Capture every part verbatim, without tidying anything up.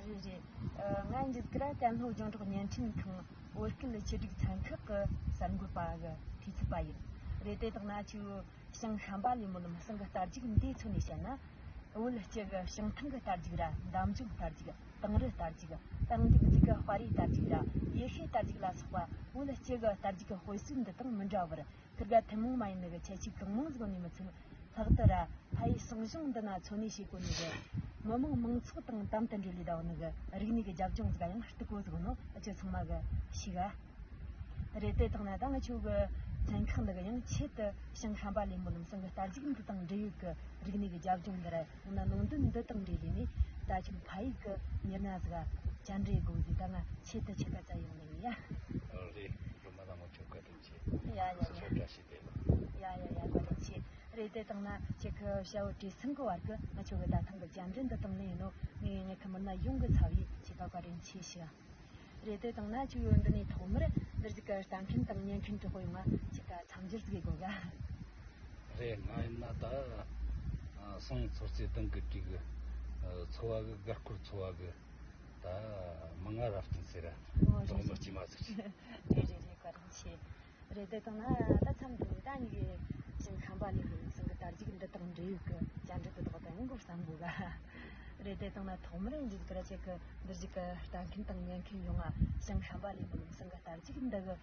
རེད་རེད། ཨ། ང་འཇིགས་སྐར་བཙན་ལྷོ་ལྗོངས་རོགས་བརྙན་འཕྲིན་ཁང་བོད་སྐད་ཆེད་སྒྲིག་ཚན་ཁག་གི་གསར་འགོད་པ་གི་འཐུས་ཚབ་པ་ཡིན། རེད། དེ་དང་ན་ཆུ་ཞིང་ཤམ་པ་ལའི་སྨོན་ལམ་ཟངས་གི་རྟ་རྒྱུག་འདིའི་ཚོ་ནས་བཤད་ན། བོད་སྤྱི་གི་བྱང་ཐང་གི་རྟ་རྒྱུག་ར། འདམ་ལྗོངས་རྟ་རྒྱུག་དིང་རི་རྟ་རྒྱུག་དང་། འདི་གི་གཅིག་གི་དཔའ་རིས་རྟ་རྒྱུག་ར། ཡེ་ཤུའི་རྟ་རྒྱུག་ལ་སོགས་པ་བོད་སྤྱི་གི་རྟ་རྒྱུག་གི་དཔེ་སྲོལ་འདི་དང་མི་འདྲ་བར། ཁིར་ག་ཐུན་མོང་མ་ཡིན་ནི་གི་ཁྱད་ཆོས་གང་མང་ཟིག་ནས་མི་ཚད། ལྷག་ཏུ་ར་ཕ་ཡུལ་ཟངས་ལྗོངས་འདི་ན་འཚོ་གནས་བྱེད་གོ་ནི་གི་མི་མང་མང་ཚོགས་དང་དམ་དུ་འབྲེལ་ལས་ད་བ་ནི་གི་རིག་གནས་གི་རྒྱབ་ལྗོངས་ཟིག་ཡང་སྟུག་གོ་ཟིག་ནོ། ཨ་ཅེ་ཚང་མ་གི་ཤི་ག་རེད། དེ་དང་ན་ད་ང་ཆོ་གི་ཚན་ཁག་འདི་གི་ཡང་ཆེད་དུ་ཞིང་ཤམ་པ་ལའི་སྨོན་ལམ་ཟངས་གི་རྟ་རྒྱུག་འདི་དང་འབྲེལ་ཡོད་གི་རིག་གནས་གི་རྒྱབ་ལྗོངས་འདི་ར། འོ་ན་ནང་དོན་འདི་དང་འབྲེལ་ལས་ནས་ད་ཆོ་ཕ་ཡུལ་གི་མྱི་སྣ་ཟིག་བཅར་འདྲི་དགོས་ཟིག་ད་ང་ཆེད་དུ་ཆེད་ཀ་བཙལ་ཡོང་ནི་ཡིན་ཡ། རེད། སྒྲོལ་མ་ལགས་ང་ཆོ་བཀའ་དྲིན་ཆེ། ཡ་ཡ་ཡ། ཡ་ཡ་ཡ། བཀའ་དྲིན་ཆེ། རེད། དེ་དང་ན་ཁྱེད་ཀྱི་ཞྭ་བོ་བྲེ་སེང་གི་བར་གི་ང་ཆོ་གི་ད་ཐེངས་གི་བཅར་འདྲི་འདི་དང་ལེན་ཡིན་ནོ། ངས་ངེད་ཀྱི་མི་སྣ་ཡོངས་གི་ཚབ་ཡིས་ཁྱེད་ཀ་བཀའ་དྲིན་ཆེ་ཞུ། རེད། དེ་དང་ན་ཁྱོད་ཡོད་འདི་ནས་ཐོག་མར་འདིར་ཅིག་གི་ལྟ་མཁན་དང་ཉན་མཁན་གྱི་དཔེ་ཡོང་ང་ཁྱེད་ཀ་མཚམས་སྦྱོར་ཟིག་དགོས་ག་རེད། ང་ཡིན་ན་ད་ཨ་སང་ཚོར་རྩེ་དང་གི་དྲི་གི་ཨ་ཚོ་བ་གི་སྒར་སྐོར་ཚོ་བ་གི་ད་མི་ང་རབ་བརྟན་ཟེར་ར། ཨོ་དོག་མོ་རེད་སྐྱེས་མ་ཟེར། རེད་རེད་རེད། བཀའ་དྲིན་ཆེ། རེད། དེ་དང་ན་ད་མཚམས་འདི་ནས་ད་ངས་ཞིང་ཤམ་པ་ལའི་སྨོན་ལམ་ཟངས་གི་རྟ་རྒྱུག་འདི་དང་འབྲེལ་ཡོད་གི་བཅར་འདྲི་དེ་དག་ད་ཡང་སྒོ་བསམ་དགོས་ག་རེད། དེ་དང་ན་ཐོག་མར་འདི་ཀ་ར་ཁྱེད་ཀྱི་འདིར་ཅིག་གི་ལྟ་མཁན་དང་ཉན་མཁན་ཡོང་ང་ཞིང་ཤམ་པ་ལའི་སྨོན་ལམ་ཟངས་གི་རྟ་རྒྱུག་འདི་གི་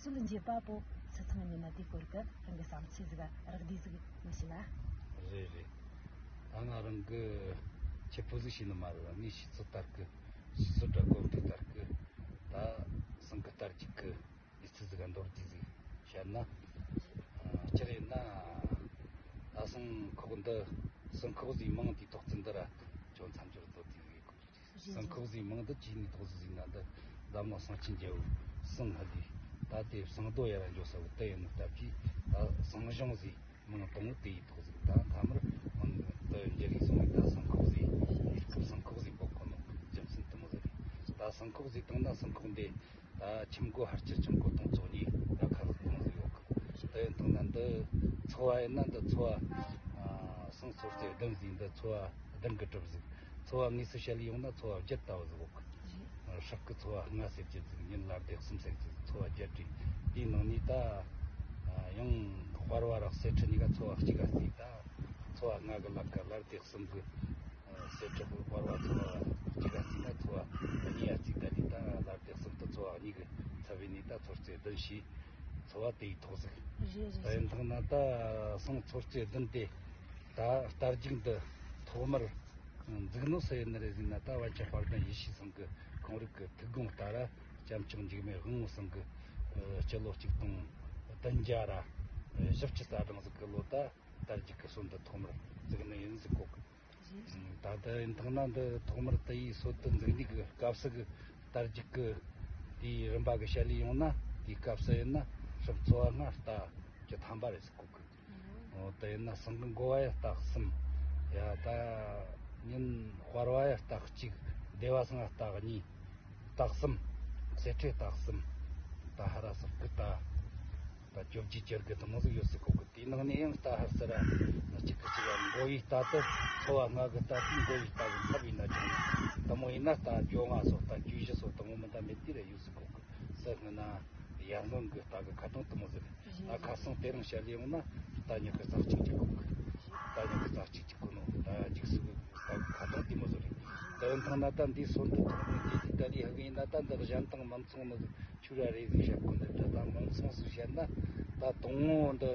སྲོལ་འབྱེད་པ་པོ་སུ་ཚང་ཡིན་ན་དེའི་སྐོར་གི་རང་གི་བསམ་ཚུལ་ཟིག་རགས་བསྡུས་ཟིག་མི་ཤེས་ན། རེད་རེད། ད་ང་རང་གི་ཆེ་པོ་ཟིག་ཤེས་ནི་མ་རེད། ངས་ཤེས་ཚོད་ལྟར་གི་ཤེས་ཚོད་འདྲ་གོ་བདེ་ལྟར་གི་ད་ཟངས་གི་རྟ་རྒྱུག་གི་ཡིག་ཚད་ཟིག་ག་མདོར་བསྡུས་ཟིག་བཤད་ན། ཨ་སྤྱིར་ཡིན་ན་ད་སང་ཁོག་འདི་སང་ཁོག་ཟིག་མིང་དེའི་ཐོག་ཙམ་འདི་ར་ཅུང་མཚམས་སྦྱོར་མདོར་བསྡུས་ཟིག་གོ་རྒྱུ། སང་ཁོག་ཟིག་མིང་འདི་ཅི་ནས་ཐོགས་ཟིག་ཟེར་ན། འདི་འཛམ་གླིང་སེང་ཆེན་རྒྱལ་པོ་སང་ཧ་ལི་ད་དེ་སང་རྡོ་ཡ་ར་འཇོག་ས་བོ་དེ་ཡིན་ནོ་སྟབས་ཀྱིས་ད་སང་ཞང་ཟིག་མིང་དང་པོ་དེ་ཡི་ཐོགས་ཟིག་ད་མཐའ་མར་མིང་དུ་འགྱུར་ཡི་སོང་ནས་ད་སང་ཁོག་ཟིག་གནས་སྐབས་སང་ཁོག་ཟིག་འབོད་གོ་ནོ་རྒྱུ་མཚན་དེ་མོ་ཟིག་རེད། ད་སང་ཁོག་ཟིག་བཏང་ན་སང་ཁོག་འདི་ད་ཁྱིམ་སྒོ་ཕར་ཆེར་ཁྱིམ་སྒོ་སྟོང་ཚོགས་གཉིས་ད་ཁ་ལག་སྟོང་ཟིག་ཡོད་གི། དེ་ཡིན་བཏང་ན་འདི་ཚོ་བ་ཡིན་ན་འདི་ཚོ་བ་ཨ་སང་ཚོར་རྩེ་བདུན་ཟིག་འདི་ཚོ་བ་བདུན་གི་གྲུབ་ཟིག་ཚོ་བ་དངོས་སུ་བཤད་ལས་ཡོང་ན་ཚོ་བ་བརྒྱད་ལྟ་བུ་ཟིག་ཡོད་གི། ཧྲག་གི་ཚོ་བ་ལྔ་ཟེར་རྒྱུ་ཟིག་ཉིན་ལ་བདེ་གསུམ་ཟེར་རྒྱུ་ཟིག་ཚོ་བ་བརྒྱད་རེད། དེའི་ནང་ནས་ད་ཡང་དཔའ་བ་ར་གསེར་ཁྲི་གཉིས་ཀ་ཚོ་བ་གཅིག་ག་བརྩིས། ད་ཚོ་བ་ལྔ་གི་ལ་ཀ་ལ་བདེ་གསུམ་གི་གསེར་ཁྲི་གི་དཔའ་བ་ཚོ་བ་གཅིག་ག་བརྩིས་ན་ཚོ་བ་གཉིས་ཡ་བརྩིས། ད་དེ་ད་ལ་བདེ་གསུམ་དུ་ཚོ་བ་གཉིས་གི་ཚབ་བྱས་ནས་ད་ཚོར་རྩེ་བདུན་ཞེས་ཚོ་བ་དེའི་ཐོག་ཟིག་རེད་རེད། ད་ཡིན་ཐང་ན་ད་སང་ཚོར་རྩེ་བདུན་དེ་ད་རྟ་རྒྱུག་འདི་ཐོག་མར་འཛུགས་ནོ་སུ་ཡིན་ནི་རེད་ཟེར་ན། ད་བན་ཆེན་དཔལ་ལྡན་ཡེ་ཤེས་ཚང་གི་ཁོང་རིགས་ཀྱི་ཐུགས་དགོངས་ལྟར་སྐྱབས་མཆོག་འཇིགས་མེད་དབང་མོ་ཚང་གི་ཨ་སྤྱི་ལོ་གཅིག་སྟོང་བདུན་བརྒྱ་ར་བཞི་བཅུ་རྩ་གྲངས་ཟིག་གི་ལོ་ད་རྟ་རྒྱུག་གི་སྲོལ་འདི་ཐོག་མར་བཙུགས་ནི་ཡིན་ཟིག་གོ་གི། ད་ལྟ་ཡིན་ཐང་ན་འདི་ཐོག་མར་དེ་ཡི་སྲོལ་དུ་འཛུགས་ནི་གི་སྐབས་སུ་གི་རྟ་རྒྱུག་གི་དེའི་རིམ་པ་གི་བཤད་ལས་ཡོང་ན། དེའི་སྐབས་སུ་ཡིན་ན་ཧྲིལ་ཚོ་བ་ལྔ་རྟ་བཅུ་ཐམ་པ་རེད་ཟེར་གོ་གི། འོ་དེ་ཡིན་ན་སང་གི་འགོ་བ་ཡ་རྟ་གསུམ། ཡ་ད་ཉིན་དཔའ་བ་ཡ་རྟ་གཅིག་སྡེ་བ་སང་རྟ་གཉིས། རྟ་གསུམ། གསེར་ཁྲི་རྟ་གསུམ། ད་ཧ་ར་སོག་གི་རྟ་ད་བཅོ་བརྒྱད་བཅུ་དགུ་དེ་མོ་ཟིག་ཡོད་ཟེར་གོ་གི། དེའི་ནང་ནས་ཡང་རྟ་ཧར་སི་ར་གཅིག་གི་གཅིག་ག་འགོ་བའི་རྟ་དེ་ཚོ་བ་ལྔ་གི་རྟ་དེ་འགོ་བའི་རྟ་གི་ཚབ་ཡིན་ན་ཆོག་ནི། དེ་མོ་ཡིན་ན་རྟ་བཅོ་ལྔ་སོགས་རྟ་བཅུ་བཞི་སོགས་དེ་མོ་མི་འདྲ་མེད་དེ་རེ་ཡོད་ཟེར་གོ་གི། སུ་སྔོན་ན་ཡར་སྔོན་གི་རྟ་གི་ཁ་གདངས་དེ་མོ་ཟིག་རེད། ད་ཁ་སང་དེ་རིང་བཤད་ལས་ཡོང་ན་རྟ་ཉི་ཤུ་རྩ་གཅིག་གཅིག་གོ་གི། རྟ་ཉི་ཤུ་རྩ་གཅིག་གཅིག་གོ་ནོ་ད་འཇིགས་སུ་རྟ་གི་ཁ་གདངས་དེ་མོ་ཟིག་རེད། དེ་ཡིན་ཐང་ན་ད་འདིའི་སོ་འདི་ཐོག་ནས་དེ་དེ་ད་ལས་ཧ་གི་ཡིན་ན་ད་འདི་གཞན་དང་མི་མཚུངས་ནི་ཟིག་ཆུ་ར་རེ་ཟིག་བཤད་གོ་འདི་འདྲ་ད་མང་སོང་ཟིག་བཤད་ན། ད་དང་པོ་འདི་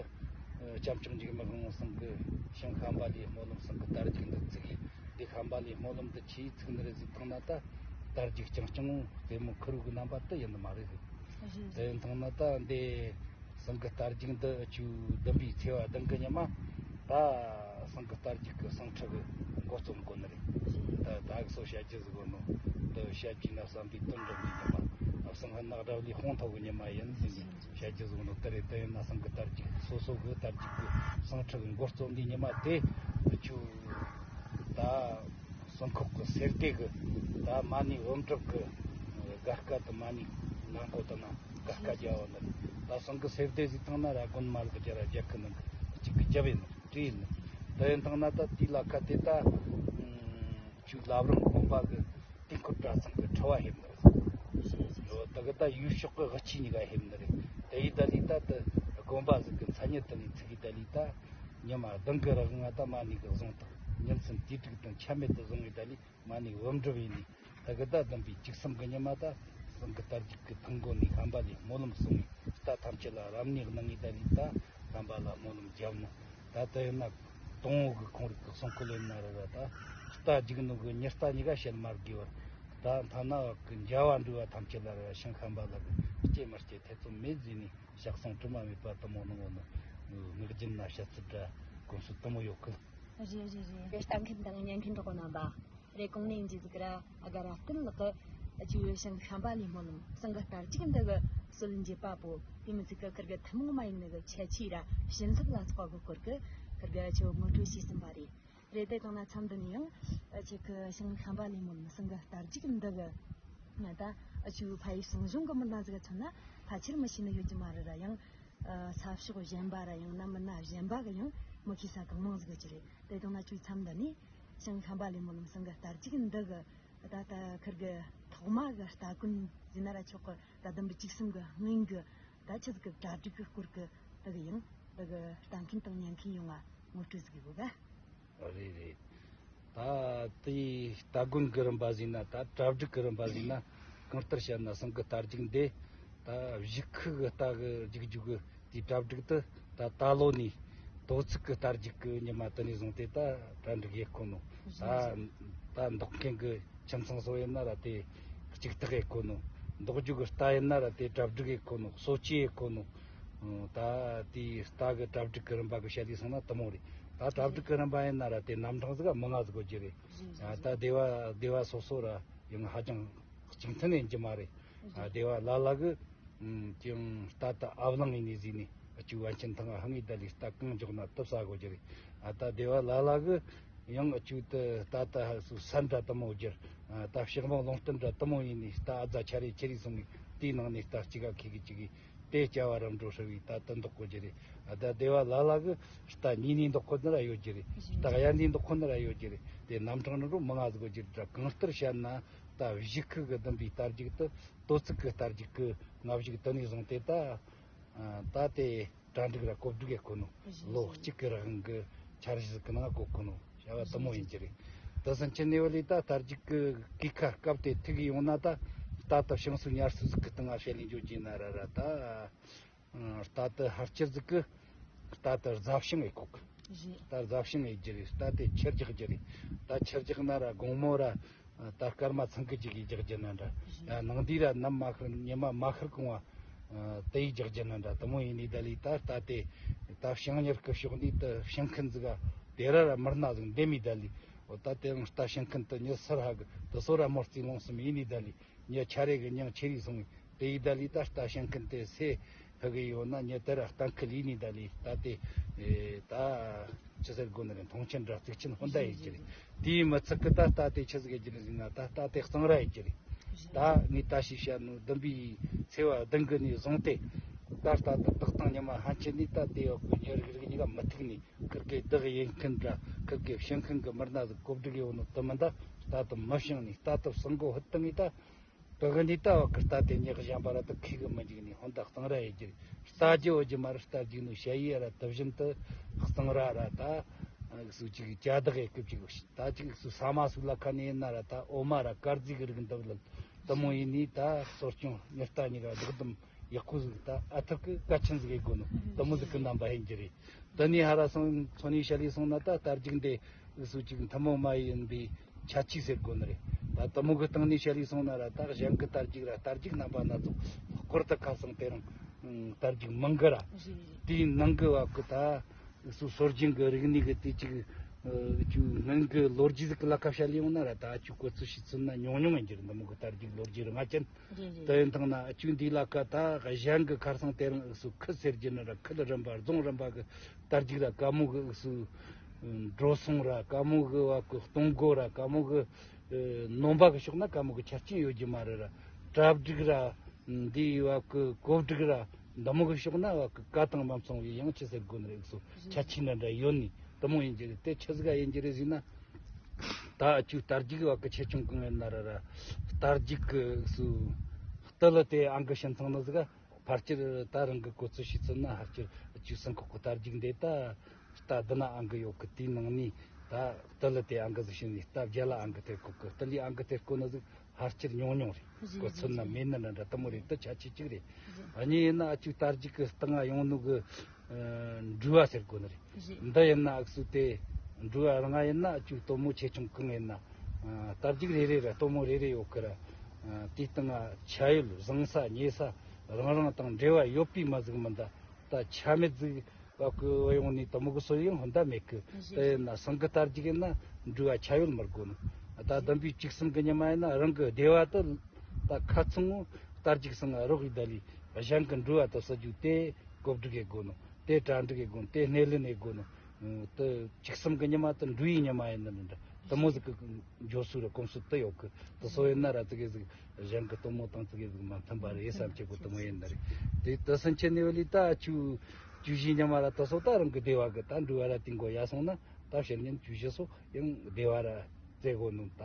སྐྱབས་མཆོག་འཇིགས་མེད་དབང་མོ་ཚང་གི་ཞིང་ཤམ་བྷ་ལའི་སྨོན་ལམ་ཚང་གི་དར་རྒྱུག་འདི་བཙུགས་ཡིན། འདི་ཤམ་བྷ་ལའི་སྨོན་ལམ་འདི་ཆི་ཡིས་བཙུགས་ནི་རེད་ཟེར་ཐང་ན། ད་དར་རྒྱུག་རྐྱང་རྐྱང་རྩེ་མོ་ཁུར་བུ་གི་རྣམ་པ་དེ་ཡིན་ནི་མ་རེད་ཟིག་དེ་ཡིན་ཐང་ན་ད་འདི་ཚང་གི་དར་རྒྱུག་འདི་ཆུ་བདུན་པའི་ཚེས་པ་བདུན་གི་ཉི་མ་ད་ཚང་གི་དར་རྒྱུག་གི་ཟངས་ཁྲི་གི་འགོ་རྩོམ་གོ་ནི་རེད། ད་ད་གི་སོ་བཤད་རྒྱུ་ཟིག་གོ་ནོ། འདི་བཤད་རྒྱུ་ན་བསམ་པའི་དོན་འགྲུབ་ནི་ཉི་མ། བསམ་ཧ་ནག་དྲ་བ་ལས་ཧོང་ཐོག་གི་ཉི་མ་ཡིན་ཟེར་ནས་བཤད་རྒྱུ་ཟིག་གོ་ནོ་དེ་རེད། དེ་ཡིན་ན་ཚང་གི་དར་རྒྱུག་སོ་སོ་གི་དར་རྒྱུག་གི་ཟངས་ཁྲི་གི་འགོ་རྩོམ་འདི་ཉི་མ་དེ་ཆུ་ད་སང་ཁོག་གི་སེར་སྡེ་གི་ད་མ་ཎི་འུམ་གྲུབ་གི་སྒར་སྐད་དུ་མ་ཎི་ནང་གོ་དུ་ན་སྒར་སྐད་རྒྱག་བ་ནི་ད་སང་གི་སེར་སྡེ་ཟིག་ཐང་ན་ར་དགོན་མ་ལ་གི་རྒྱ་ར་རྒྱ་ཁི་ནང་གི་གཅིག་གི་རྒྱབ་ཡིན་ནི་བྲིས་ཡིན་ནི། དེ་ཡིན་ཐང་ན་ད་དེའི་ལ་ཁ་དེ་ད་ཆུ་བླ་བྲང་དགོན་པ་གི་ འཁོར་གྲྭ་ཚང་གི་ཁྲི་བ་ཕེབས་ནི་རེད། ཡོ་ད་གི་ད་ཡུལ་ཕྱོགས་གི་དབུ་ཆེ་གཉིས་ཀ་ཕེབས་ནི་རེད། དེ་ཡི་ད་ལི་ད་དུ་དགོན་པ་ཟིག་གི་མཚན་ཉིད་དུ་ནི་ཚིག་གི་ད་ལི་ད་ཉི་མ་གདང་གི་རི་ང་ད་མ་ནི་གི་བཟུང་དང་ཉིན་མཚན་དུས་དྲུག་དང་ཆ་མེད་དུ་བཟུང་གི་ད་ལི་མ་ནི་བུམ་སྒྲུབ་ཡིན་ནི། ད་གི་ད་བདུན་པའི་བཅུ་གསུམ་གི་ཉི་མ་ད་སེང་གེ་དར་རྒྱུག་གི་ཐང་མགོ་ནས་ཤམ་བྷ་ལའི་སྨོན་ལམ་གསུང་ངས་རྟ་ཐམས་ཅད་ལ་རབ་གནས་གནང་ངས་ད་ལི་ད་ཤམ་བྷ་ལ་སྨོན་ལམ་བརྒྱབ་ནོ། ད་ད་ཡིན་ན་དང་བོ་གི་ཁོང་རིགས་ཀྱི་གསུང་སྐུ་ལེན་ན་ར་ར་ད་རྟ་རྒྱུག་ནོ་གི་ཉི་རྟ་གཉིས་ཀ་བཤད་མ་དགོས་བར་ད་ཐ་ན་གི་འཇའ་བ་འདྲུ་བ་ཐམས་ཅད་ལ་ར་ཤིང་ཤམ་བྷ་ལ་གི་སྐྱེ་མི་སྐྱེ་ཐེ་ཚོམ་མེད་ཟེར་ནས་ཞག་སོང་དྲི་མ་མེད་པ་དུ་མོ་གནང་ངོ་ནོ། ངག་རྒྱུན་ན་བཤད་ཚུལ་འདྲ་གོམས་སྲོལ་དུ་མོ་ཡོད་གི། རེད་རེད་རེད། དེ་ལྟ་མཁན་དང་ཉན་མཁན་གྲོགས་པོ་རྣམ་པ། རེ་གོང་ནས་འཇི་ཟིག་ར་ཨ་ག་ར་བསྟན་ལགས་ཀྱི་ཨ་ཅུ་ཡོད་ཞིང་ཤམ་བྷ་ལའི་སྨོན་ལམ་སེང་གེ་རྟ་རྒྱུག་འདི་གི་སྲོལ་འབྱེད་པ་པོ་དེ་མི་ཚིག་གི་ཁིར་གི་ཐུན་མོང་མ་ཡིན་ནི་གི་ཁྱད་ཆོས་ར་བྱིན་རླབས་ལ་སོགས་པ་གི་སྐོར་གི་ཁིར་གི་ཨ་ཅུ་ངོ་སྤྲོད་བྱས་ཟིན་པ་རེད། རེད་དེ་དང་ན་མཚམས་འདི་ནས་ཡང་ཨ་ཅེ་གི་ཞིང་ཤམ་བྷ་ལའི་སྨོན་ལམ་སེང་གེ་རྟ་རྒྱུག་འདི་གི་ང་ད་ཨ་ཅུ་ཕ་ཡི་གསུང་གཞུང་གི་མི་སྣ་ཟིག་ག་མཚོན་ན་ཕལ་ཆེར་མི་ཤེས་ནི་ཡོད་ཀྱི་མ་རེད་ར། ཡང་ཨ་ས་ཕྱོགས་གཞན་པ་ར་ཡང་ན་མི་སྣ་གཞན་པ་གི་ཡང་མི་ཤེས་ས་གང་མང་ཟིག་གི་རེད། དེ་དང་ན་ཅུའི་མཚམས་འདི་ནས་ཞིང་ཤམ་བྷ་ལའི་སྨོན་ལམ་སེང་གེ་རྟ་རྒྱུག་འདི་གི་ད་ལྟ་ཁིར་གི་ཐོག་མ་གི་སྟ་གོན་ཟེར་ན་ར་ཆོག་གི་ད་བདུན་པའི་བཅུ་གསུམ་གི་སྔོན་གི་ད་ཆི་ཟིག་གི་གྲ་སྒྲིག་གི་སྐོར་གི་འདི་གི་ཡང་འདི་གི་ལྟ་མཁན་དང་ཉན་མཁན་ཡོང་ང་ངོ་སྤྲོད་ཟིག་གི་དགོས་ག། རེད་རེད། ད་དེའི་སྟ་གོན་གི་རིམ་པ་ཟེར་ན་ད་གྲ་སྒྲིག་གི་རིམ་པ་ཟེར་ན་གང་ལྟར་བཤད་ན་སེང་གེ་རྟ་རྒྱུག་འདི་ད་གཞུག་ཁུག་གི་རྟ་གི་རྒྱུག་རྒྱུག་གི་དེའི་གྲ་སྒྲིག་དུ་ད་ད་ལོ་ནས་དོ་ཚིགས་ཀྱི་རྟ་རྒྱུག་གི་ཉི་མ་དེ་ནས་བཟུང་སྟེ་ད་གྲ་སྒྲིག་ཡེད་གོ་ནོ། ད་ད་འདོགས་མཁན་གྱི་ཁྱིམ་ཚང་སོགས་ཡིན་ན་ར་དེ་གཅིག་ཐག་ཡེད་གོ་ནོ། འདོགས་རྒྱུ་གི་རྟ་ཡིན་ན་ར་དེ་གྲ་སྒྲིག་ཡེད་གོ་ནོ། གསོ་བཅོས་ཡེད་གོ་ནོ། ད་དེའི་རྟ་གི་གྲ་སྒྲིག་གི་རིམ་པ་གི་བཤད་ལས་སོང་ན་དུ་མོ་རེད། ད་གྲ་སྒྲིག་གི་རིམ་པ་ཡིན་ན་ར་དེ་རྣམ་གྲངས་ཟིག་མི་ང་ཟིག་གོ་རྒྱུ་རེད། ད་སྡེ་བ་སྡེ་བ་སོ་སོ་ར་ཡང་ཧ་ཅང་གཅིག་མཐུན་ཡིན་གྱི་མ་རེད། སྡེ་བ་ལ་ལ་གི་ཀྱང་རྟ་དུ་ཨབ་ལང་ཡིན་ནི་ཟིག་ནི་ཨ་ཅུ་བན་ཆེན་ཐང་ཧ་ངེ་ད་ལི་རྟ་གང་འཇོག་ན་དུ་ས་གོ་རྒྱུ་རེད། ཨ་ད་སྡེ་བ་ལ་ལ་གི་ཡང་ཨ་ཅུ་དུ་རྟ་དུ་ཧ་སུ་སན་འདྲ་དུ་མོ་རྒྱུ་ད་ཕྱག་མོ་ལུང་བསྟན་འདྲ་དུ་མོ་ཡིན་ནི་རྟ་ཨ་ཛ་ཆ་རེ་ཆེ་རེ་སོང་ནི་དེའི་ནང་ནས་རྟ་གཅིག་ག་ཁེ་གི་གཅིག་གི་དེ་སྐྱ་བ་རམ་འགྲོ་ཧྲ་བའི་རྟ་དུ་འདོགས་གོ་རྒྱུ་རེད། ཨ་ད་སྡེ་བ་ལ་ལ་གི་རྟ་གཉིས་ནས་འདོགས་གོ་ནི་ར་ཡོད་རྒྱུ་རེད། རྟ་གཡར་ནས་འདོགས་གོ་ནི་ར་ཡོད་རྒྱུ་རེད། དེ་རྣམ་གྲངས་ནི་རུ་མི་ང་ཟིག་གོ་རྒྱུ་རེད། ད་གང་ལྟར་བཤད་ན་ད་གཞུག་ཁུག་གི་བདུན་པའི་རྟ་རྒྱུག་དུ་དོ་ཚིགས་ཀྱི་རྟ་རྒྱུག་གི་ང་གཞུག་དུ་ནས་བཟུང་སྟེ་ད་ད་དེ་གྲ་སྒྲིག་ར་གོ་སྒྲིག་ཡེད་གོ་ནོ། ལོ་གཅིག་གི་རིང་གི་འཆར་གཞི་གི་ནང་གོ་གོ་ནོ་བྱ་བ་དུ་མོ་ཡིན་གྱི་རེད། དེ་སང་ཆེ་ནེ་བ་ལི་ད་རྟ་རྒྱུག་གི་གོས་ཁ་སྐབས་དེ་ཐུག་གི་ཡོང་ན་ད་རྟ་དུ་ཤིང་སུ་ཉར་སུ་ཟིག་གི་སྟེང་ང་བཤད་ལས་འཇོག་རྒྱུ་ན་ར་ར་ད། རྟ་དུ་ཧར་ཆེར་ཟིག་གི་རྟ་དུ་རྫ་ཤིང་ཡེད་གོ་གི། རྟ་རྫ་ཤིང་ཡེད་རྒྱུ་རེད། རྟ་དེ་ཆེར་རྒྱག་རྒྱུ་རེད། རྟ་ཆེར་རྒྱག་ན་ར་དགོང་མོ་ར་ད་སྐར་མ་ཚང་གི་ཅིག་གིས་རྒྱག་རྒྱུ་ན་འདྲ། ཡ་ནང་དུས་ར་ནམ་མ་ཤར་ཉི་མ་མ་ཤར་གོང་བ་དེ་ཡིས་རྒྱག་རྒྱུ་ན་འདྲ་དུ་མོ་ཡིན་ནི་ད་ལི་ད་རྟ་དེ་ད་ཤིང་ཉར་གི་ཕྱོགས་ནས་དུ་ཤིང་མཁན་ཟིག་ག་དེ་ར་ར་མི་སྣ་ཟིག་འདེམས་མི་ད་ལི། འོ་ད་དེ་རང་རྟ་ཤིང་མཁན་དུ་ཉི་སར་ཧ་གི་དུ་སོ་ར་མོ་རྩིས་ལོང་སུམ་ཡིན་ནི་ད་ལི། ཉི་ཆ་རེ་གི་ཉིན་ཆེ་རིགས་སོང་དེ་ཡི་ད་ལི་ད་རྟ་ཤིང་མཁན་དེ་སེ་ཧ་གི་ཡོད་ན་ཉི་དེ་ར་གཏན་འཁེལ་ཡིན་ནི་ད་ལི་ད་དེ་ད་ཆི་ཟེར་དགོ་ནི་རེད། མཐོང་ཆེན་འདྲ་གཙིགས་ཆེན་ཧོན་ད་ཡི་ཅི་རེད། དེའི་མི་ཚིག་གི་ད་རྟ་དེ་ཆི་ཟིག་ཡི་ཅི་རེད་ཟེར་ན་ད་རྟ་དེ་གཙང་ར་ཡི་ཅི་རེད། ད་ངས་ད་ཞིག་བཤད་ནོ་བདུན་པའི་ཚེས་པ་བདུན་གི་ནས་བཟུང་སྟེ་ད་རྟ་དེ་བདག་དང་ཉི་མ་ཧན་ཆེ་ནི་ད་དེ་ཡོད་གི་ཉི་རིག་རིག་གཉིས་ཀ་མི་ཐུག་ནི་ཁིར་གི་བདག་ཡིན་མཁན་འདྲ་ཁིར་གི་ཤིང་མཁན་གི་མི་སྣ་ཟིག་གོ་སྒྲིག་ཡོད་ནོ་དུ་མི་ད་རྟ་དེ་མི་བྱང་ནི་རྟ་དེ་སང་གོ་ཧུད་དང་ངས་ད། དེ་གི་ནི་ད་བ་གི་རྟ་དེ་ཉག་གཞན་པ་ར་དུ་ཁེ་གི་མི་འཇིག་ནི་ཧོན་ད་གཙང་ར་ཡི་གི་རྟ་རྒྱུ་འོ་རྒྱུ་མ་ར་རྟ་རྒྱུག་ནི་ཞ་ཡི་ར་དུ་བཞིན་དུ་གཙང་ར་ར་ད་སུ་ཅིག་ཅ་དག་ཡི་གི་ཅིག་ད་ཅིག་སུ་ས་མ་སུ་ལ་ཁ་ནི་ཡིན་ན་ར་ད་འོ་མ་ར་དཀར་རྫི་གི་རིགས་འདབ་ལ་དུ་མོ་ཡིན་ནི་ད་གསོ་སྐྱོང་ཉི་རྟ་ཉི་ར་ལུག་དུམ་ཡག་པོ་ཟིག་ད་ཨ་ཐུར་གི་གལ་ཆེན་ཟིག་ཡི་དགོ་ནི་དུ་མོ་ཟིག་གི་རྣམ་པ་ཡིན་གྱི་རེད། དེ་ནས་ཧ་ར་སོང་ཚོ་ནས་བཤད་ལས་སོང་ན་ད་རྟ་རྒྱུག་འདི་འུ་སུ་ཅིག་ཐུན་མོང་མ་ཡིན་པའི་ཁྱད་ཆོས་ཟེར་དགོས་ནི་རེད། ད་དུ་མོ་གི་སྟེང་ནས་བཤད་ལས་སོང་ན་ར་ད་གཞན་གི་རྟ་རྒྱུག་ར་རྟ་རྒྱུག་རྣམ་པ་སྣ་ཚོགས་སྐོར་དུ་ཁ་སང་དེ་རིང་རྟ་རྒྱུག་མང་གི་ར་དེའི་ནང་གི་བ་གི་ད་འུ་སུ་སྲོལ་རྒྱུན་གི་རིག་གནས་གི་དེ་ཅིག་ཅུ་སྔོན་གི་ལོ་རྒྱུས་ཟིག་གི་ལ་ཁ་བཤད་ལས་ཡོང་ན་ར་ད་ཅུ་གོ་ཚུལ་ཤེས་ཚུལ་ན་ཉུང་ཉུང་ཡིན་གྱི་རེད། དུ་མོ་གི་རྟ་རྒྱུག་ལོ་རྒྱུས་རིང་ང་ཅན། དེ་ཡིན་ཐང་ན་ཨ་ཅུ་འདི་ལ་ཀ་ད་གཞན་གི་ཁར་སང་དེ་རིང་འུ་སུ་ཁུལ་ཟེར་རྒྱུ་ནི་ར་ཁུལ་རིམ་པ་རྫོང་རིམ་པ་གི་རྟ་རྒྱུག་ར་ཀ་མོ་གི་འུ་སུ་འགྲོ་སོང་ར་ཀ་མོ་གི་བ་གི་གཏོང་སྒོ་ར་ཀ་མོ་གི་ནོམ་པ་གི་ཕྱོགས་ན་ཀ་མོ་གི་ཆ་རྐྱེན་ཡོད་རྒྱུ་མ་རེད་ར། གྲ་སྒྲིག་ར་འདི་བ་གི་གོ་སྒྲིག་ར་འདི་མོ་གི་ཕྱོགས་ན་བ་གི་ཀ་དང་མ་མཚུངས་པའི་ཡང་ཆི་ཟེར་དགོས་ནི་རེད། འུ་སུ་ཆ་ཆི་ན་འདྲ་ཡོད་ནི་དུ་མོ་ཡིན་རྒྱུ་རེད། དེ་ཆི་ཟིག་ག་ཡིན་རྒྱུ་རེད་ཟེར་ན། ད་ཨ་ཅུ་རྟ་རྒྱུག་བ་གི་ཆེ་ཆུང་གང་ཡིན་ན་ར་ར། རྟ་རྒྱུག་གི་སུ་རྟུལ་ལ་དེ་ཨང་གི་ཤིན་ཚང་ནི་ཟིག་ཕལ་ཆེར་ད་རང་གི་གོ་ཚོད་ཤེས་ཚོད་ན་ཕལ་ཆེར་ཨ་ཅུ་སེམས་ཁོག་གི་རྟ་རྒྱུག་འདི་ད་རྟ་བདུན་ན་ཨང་གི་ཡོད་གི། དེའི་ནང་ནས་ད་རྟུལ་ལ་དེ་ཨང་གི་ཟིག་ཤིན་ནས་རྟ་བརྒྱད་ལ་ཨང་གི་དེར་གོ་གི། རྟུལ་ལི་ཨང་གི་དེར་གོ་ནི་ཟིག་ཕལ་ཆེར་ཉུང་ཉུང་རེད། གོ་ཚོད་ན་མེད་ན་འདྲ་འདྲ་དུ་མོ་རེད། དུ་ཆ་ཆེ་གཅིག་རེད། གཉིས་ཡིན་ན་ཨ་ཅུ་རྟ་རྒྱུག་གི་སྟེང་ང་ཡོང་ནོ་གི་འགྲུལ་བ་ཟེར་དགོས་ནི་རེད། འདི་ཡིན་ན་ཨུ་སུ་དེ་འགྲུལ་བ་རང་ཡིན་ན་ཨ་ཅུ་སྟོན་མོ་ཆེ་ཆུང་གང་ཡིན་ན་རྟ་རྒྱུག་རེ་རེ་ར་སྟོན་མོ་རེ་རེ་ཡོད་གི་ར། དེའི་སྟེང་ང་ཆ་ཡོད་བཟང་ས་ཉེ་ས་རང་རང་དང་འབྲེལ་བ་ཡོད་པའི་མ་ཟིག་མིན་ད། ད་ཆ་མེད་ཟིག་བ་གི་ཡོང་ནས་དུ་མོ་གི་སོ་ཡང་ཧོན་ད་མེད་གི། དེ་ཡིན་ན་སང་གི་རྟ་རྒྱུག་ཡིན་ན་འགྲུལ་བ་ཆ་ཡོད་མི་དགོས་ནོ། ད་དམ་པའི་བཅུ་གསུམ་གི་ཉི་མ་ཡིན་ན་རང་གི་སྡེ་བ་དུ་ད་ཁ་ཚང་ངོ་རྟ་རྒྱུག་སང་རོགས་ཡི་ད་ལི་གཞན་གི་འགྲུལ་བ་དུ་ས་རྒྱུ་དེ་གོ་སྒྲིག་གི་དགོས་ནོ། དེ་གྲ་སྒྲིག་གི་དགོས་ནོ། དེ་སྣེ་ལེན་གི་དགོས་ནོ། དུ་བཅུ་གསུམ་གི་ཉི་མ་དུ་འགྲུལ་བའི་ཉི་མ་ཡིན་ནི་འདྲ་དུ་མོ་ཟིག་གི་འབྱོར་སུ་ར་གོམས་སྲོལ་དུ་ཡོད་གི། དུ་སོ་ཡིན་ན་ར་དུ་གི་ཟིག་གཞན་གི་སྟོན་མོ་དང་ཙི་གེ་ཟིག་མ་མཐུན་པ་རེད་བསམ་གྱི་གོ་དུ་མོ་ཡིན་ནི་རེད། དེ་དུ་སུན་ཆེ་ནི་བ་ལི་ད་ཨ་ཆུ་ཆུ་བཞི་ཉི་མ་ར་དུ་སོ་ད་རང་གི་སྡེ་བ་གི་ད་འགྲུལ་བ་ར་ཏིང་གོ་ཡ་སོང་ན་ད་ཕྱིར་ཉིན་ཆུ་བཞི་སོ་ཡང་སྡེ་བ་ར་རྩེ་གོ་ནོ། ད་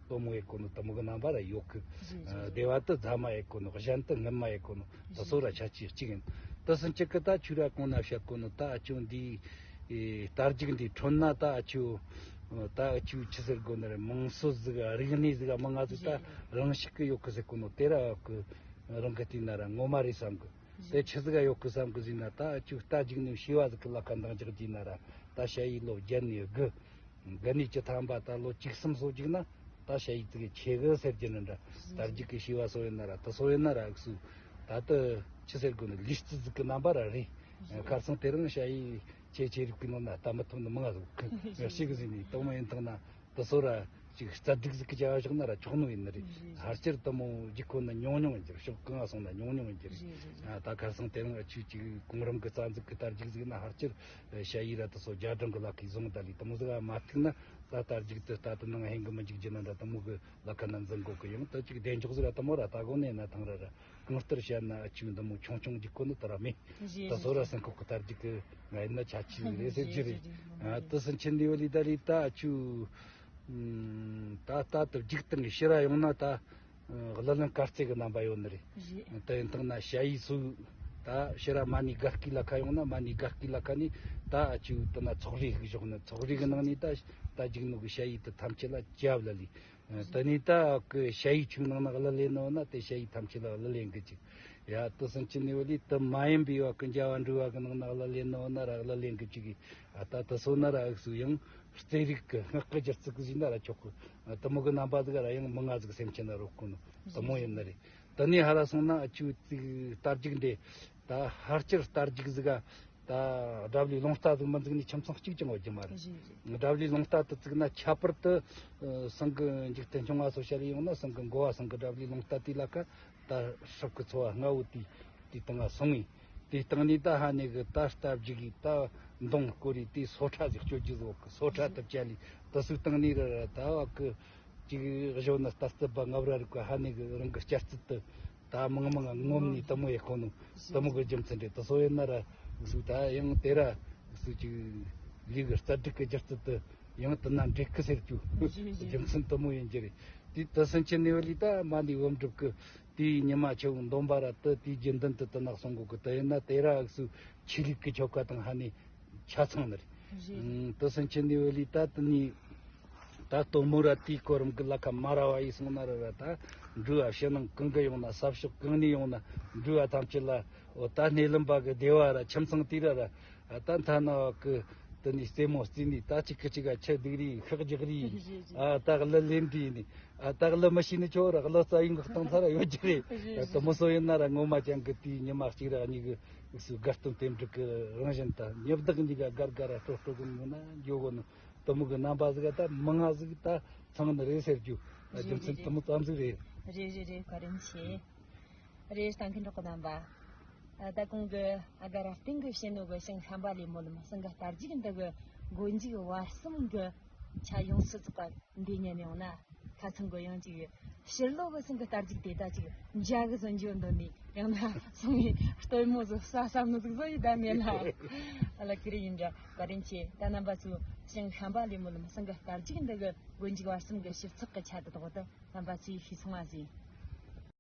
སྟོན་མོ་ཡེ་གོ་ནོ་དུ་མོ་གི་རྣམ་པ་ར་ཡོད་གི། སྡེ་བ་དུ་རྫ་མ་ཡེ་གོ་ནོ། གཞན་དུ་ངན་མ་ཡེ་གོ་ནོ། དུ་སོ་ར་ཆ་ཆི་གཅིག་ཡིན། དུ་སུན་ཆེ་གི་ད་ཆུ་ར་གོང་ན་བཤད་གོ་ནོ། ད་ཨ་ཆུ་འདི་རྟ་རྒྱུག་འདི་ཁྲོན་ན་ད་ཨ་ཆུ་ད་ཨ་ཆུ་ཆི་ཟེར་དགོས་ནི་རེད། མང་སོ་ཟིག་རིག་གནས་ཟིག་མང་ང་ཟིག་ད་རང་ཤུགས་གི་ཡོད་གི་ཟེར་གོ་ནོ། དེ་ར་གི་རང་གི་དུས་ན་ར་ངོ་མ་རེད་བསམ་གི། དེ་ཆི་ཟིག་ཡོད་གི་བསམ་གི་ཟིན་ན་ད་ཨ་ཆུ་རྟ་རྒྱུག་ནི་ཤེས་བ་ཟིག་གི་ལ་ཁ་འདང་རྒྱག་རྒྱུ་ན་ར་ད་ཞ་ཡི་ལོ་བརྒྱད་ནས་དགུ། འགན་ནུས་ཀྱི་ཐམ་པ་ད་ལོ་བཅུ་གསུམ་སོ་བཅུག་ན་ད་ཞ་ཡི་ཙི་གི་ཆེ་གི་ཟེར་རྒྱུ་ནི་འདྲ། དར་རྒྱུག་གི་ཤེས་བ་སོ་ཡིན་ན་ར་ད་སོ་ཡིན་ན་ར་ཨུག་སུ་ད་ལྟ་ཆི་ཟེར་དགོས་ནི་ལུས་རྩི་ཟིག་གི་རྣམ་པ་ར་རེད། ཁར་སང་དེ་རིང་ཞ་ཡི་ཆེ་ཆེ་རིག་གི་ནོ་ན་ད་མི་ཐུབ་ནི་མང་ཟིག་གི་ཤེས་གི་ཟིན་ནི་གཏོང་མ་ཡིན་ཐང་ན་ད་སོ་ར་ཅིག་རྩ་སྒྲིག་ཟིག་གི་བྱ་བ་བཞག་ན་ར་ཆོག་ནོ་ཡིན་ནི་རེད། ཧར་ཅིར་ད་མོ་རྒྱུག་ཁོ་ན་ཉུང་ཉུང་ཡིན་གྱི་རེད། ཕྱོགས་གང་ང་སོང་ན་ཉུང་ཉུང་ཡིན་གྱི་རེད། ད་ཁར་སང་དེ་རིང་ཨ་ཆུ་ཅིག་གོང་རིམ་གི་རྩ་འཛུགས་གི་དར་རྒྱུག་ཟིག་ན་ཧར་ཅིར་ཞ་ཡི་ར་ད་སོ་རྒྱ་གྲོང་གི་ལ་ཁའི་བཟུང་ད་ལི་དུ་མོ་ཟིག་ཨ་མ་ཐུག་ན། ད་ལྟ་རྒྱུག་ཏུ་ལྟ་དུ་ནང་ཧེང་གི་མི་འཇིག་རྒྱུ་ན་འདྲ་དུ་མོ་གི་ལ་ཁ་ན་འཛིན་གོ་གི་ཡང་ད་ཅིག་བདེ་འཇོག་ཟིག་ལ་དུ་མོ་ར་ད་གོ་ནས་ན་ཐང་ར་ར་གང་ལྟར་བཤད་ན་ཨ་ཆུ་འདི་མོ་ཆུང་ཆུང་འཇིག་གོ་ནི་དུ་ར་མེད། ད་སོ་ར་སེང་ཁོག་གི་དར་རྒྱུག་གི་ང་ཡིན་ན་ཆ་ཆི་རེད་ཟེར་རྒྱུ་རེད། ད་སུན་ཆེན་ནི་བ་ལི་ད་རི་ད་ཨ་ཆུ་ད་ད་དུ་རྒྱུག་སྟེང་གི་ཕྱི་ར་ཡོང་ན་ད། གླུ་ལེན་དཀར་རྩེ་གི་རྣམ་པ་ཡོད་ནི་རེད། དེ་ཡིན་ཐང་ན་ཞ་ཡི་སུ་ད་ཕྱི་ར་མ་ནི་དགའ་སྐྱིད་ལ་ཁ་ཡོང་ན་མ་ནི་དགའ་སྐྱིད་ལ་ཁ་ནི་ད་ཨ་ཆུ་དེ་ན་ཚོགས་རིགས་ཤིག་ཞོག་ནི་ཚོགས་རིགས་གི་ནང་ནི་ད་ད་རྒྱུག་ནོ་གི་ཞ་ཡི་དེ་ཐམས་ཅད་ལ་རྒྱབ་ལ་ལི། དེ་ནི་ད་གི་ཞ་ཡི་ཆུ་ནང་ན་གླུ་ལེན་ནོ་ན་དེ་ཞ་ཡི་ཐམས་ཅད་ལ་གླུ་ལེན་གི་ཅིག་ཡ་དེ་སུན་ཆེན་ནི་བ་ལི་དེ་མ་ཡིན་པའི་བ་གི་འཇའ་བ་འབྲུ་བ་གི་ནང་ན་གླུ་ལེན་ནོ་ན་ར་གླུ་ལེན་གི་ཅིག་གི་ཨ་ད་དེ་སོ་ན་ར་ཨུག་སུ་ཡང་རྩེ་རིག་གི་སྔགས་ཀྱི་སྒྱུ་རྩལ་གི་ཟིན་ན་ར་ཆོག་གི། དུ་མོ་གི་རྣམ་པ་ཟིག་ར་ཡང་མི་ང་ཟིག་སེམས་ཅན་ན་རོགས་གོ་ནོ་དུ་མོ་ཡིན་ནི་རེད། དེ་ནས་ཧ་ར་སོང་ན་ཨ་ཆུ་ཙིག་རྟ་རྒྱུག་འདི་ད་ཧར་ཅིར་རྟ་རྒྱུག་ཟིག་ག་ད་སྒྲ་བླའི་རླུང་རྟ་ཟིག་མི་འཛིག་ནི་ཁྱིམ་ཚང་གཅིག་ཀྱང་ཡོད་རྒྱུ་མ་རེད། སྒྲ་བླའི་རླུང་རྟ་དུ་བཙུགས་ན་ཁྱད་པར་དུ་སང་གི་འཇིག་རྟེན་ཆུང་བ་སོ་ཤར་ཡོང་ན་སང་གི་འགོ་བ་སང་གི་སྒྲ་བླའི་རླུང་རྟ་དེ་ལ་ཁ་ད་སྲོག་གི་འཚོ་བ་སྔ་བོ་དེ་དེ་སྟེང་ང་སོང་ངས། དེ་སྟེང་ནས་ད་ཧ་ནས་གི་ད་རྟ་རྒྱུག་གི་ད་མདུང་སྐོར་རེ་དེ་སོ་ཁྲ་ཟིག་སྤྱོད་རྒྱུ་ཟོག་གི་སོ་ཁྲ་དུ་བཅད་ལི་དུ་སུག་སྟེང་ནས་ར་ར་ད་བ་གི་ཅིག་གཞོན་ནུ་རྟ་རྩི་པ་ང་བ་ར་རིག་ག་ཧ་ནས་གི་རང་གི་སྐྱ་རྩིད་དུ་ད་མང་མང་ངོམ་ནས་དུ་མོ་ཡེ་ཁོ་ནོ་དུ་མོ་གི་རྒྱུ་མཚན་རེད། དུ་སོ་ཡོད་ན་ར་སུ་ད་ཡང་དེ་ར་སུ་ཅིག་ལུས་གི་རྩ་སྒྲིག་གི་སྒྱུ་རྩལ་དུ་ཡང་དུ་ན་འགྲིག་གི་ཟེར་རྒྱུ་རྒྱུ་མཚན་དུ་མོ་ཡིན་རྒྱུ་རེད། དེ་དུ་སུན་ཆེན་ནི་བ་ལི་ད་མ་ནི་བུམ་སྒྲུབ་གི་དེའི་ཉི་མ་ཆེ་བོ་འདོན་པ་ར་དུ་དེའི་རྒྱུན་ལྡན་དུ་དུ་ནག་སོང་གོ་གི་དུ་ཡིན་ན་དེ་ར་ཨུག་སུ་ཆོས་ལུགས་ཀྱི་ཆོ་ག་དང་ཧ་ནི་ཆ་ཚང་ནི་རེད། དུ་སུན་ཆེན་ནི་བ་ལི་ད་དུ་ནི་ད་སྟོན་མོ་ར་དེའི་གོ་རིམ་གི་ལ་ཁ་མ་ར་བ་ཡི་སོང་ན་ར་ར་ད་འགྲུལ་བ་ཕྱི་ནང་གང་གི་ཡོང་ན་ས་ཕྱོགས་གང་ནས་ཡོང་ན་འགྲུལ་བ་ཐམས་ཅད་ལ་འོ་ད་སྣེ་ལེན་པ་གི་སྡེ་བ་ར་ཁྱིམ་ཚང་དེ་ར་ར་ཨ་ད་མཐའ་ན་བ་གི་དུ་ནི་རྩེད་མོ་རྩེ་ནི་ད་ཅིག་གི་ཅིག་ག་ཆི་འདུག་རེད་ཤག་རྒྱག་རེད། ཨ་ད་གླུ་ལེན་དུས་ནི་ཨ་ད་གླུ་མི་ཤེས་ནི་ཁྱོད་ར་གླུ་རྩ་ཡིན་གི་གཏོང་ཚར་ཡོད་ཀྱི་རེད། དུ་མོ་སོ་ཡིན་ན་ར་ངོ་མ་ཅང་གི་དུས་ཉི་མ་གཅིག་ར་གཉིས་གི་ཨུག་སུ་དགའ་སྟོན་རྟེན་འབྲེལ་གི་རང་བཞིན་དང་ཉི་བདག་གཉིས་ཀ་དགར་དགར་ར་སྤྲོ་སྤྲོ་གི་ནུ་ན་འགྱོ་གོ་ནི་དུ་མོ་གི་རྣམ་པ་ཟིག་ད་མི་ང་ཟིག་ད་ཚང་ནི་རེད་ཟེར་རྒྱུ་རྒྱུ་མཚན་དུ་མོ་ཙམ་ཟིག་རེད། རེད་རེད་རེད། བཀའ་དྲིན་ཆེ། རེད། ལྟ་མཁན་གྲོགས་པོ་རྣམ་པ། ད་གོང་གི་ཨ་ག་ར་སྟེང་གི་བཤད་ནོ་གི་ཞིང་ཤམ་བྷ་ལའི་སྨོན་ལམ་སང་གི་རྟ་རྒྱུག་འདི་གི་མགོ་མཇུག་བར་གསུམ་གི་ཆ་ཡོངས་སུ་རྫོགས་པ་འདི་ཉན་ཡོང་ན་ཁ་ཚང་གི་ཡང་ཅིག་ ཕྱིར་ལོག་གི་ཚང་གི་རྟ་རྒྱུག་དེ་ད་ཅིག་འཇའ་གི་བཟོ་འཇོག་འདོད་ནས་ཡང་ན་སོང་ངས་ལྟོས་མོ་ཟིག་ས་ས་མི་ཟིག་བཟོ་ཡི་ད་མེད་ལ། ཨ་ལ་ཀི་རེ་ཡིན་འདྲ་བ་རིན་ཆེ། ད་རྣམ་པ་ཚོས་ཞིང་ཤམ་པ་ལས་མོ་ལམ་སང་གི་རྟ་རྒྱུག་འདི་གི་མགོ་མཇུག་བར་གསུམ་གི་ཞིབ་ཚགས་གི་ཆ་དེ་དོག་ད་རྣམ་པ་ཚོས་ཤེས་སོང་བ་ཟིན།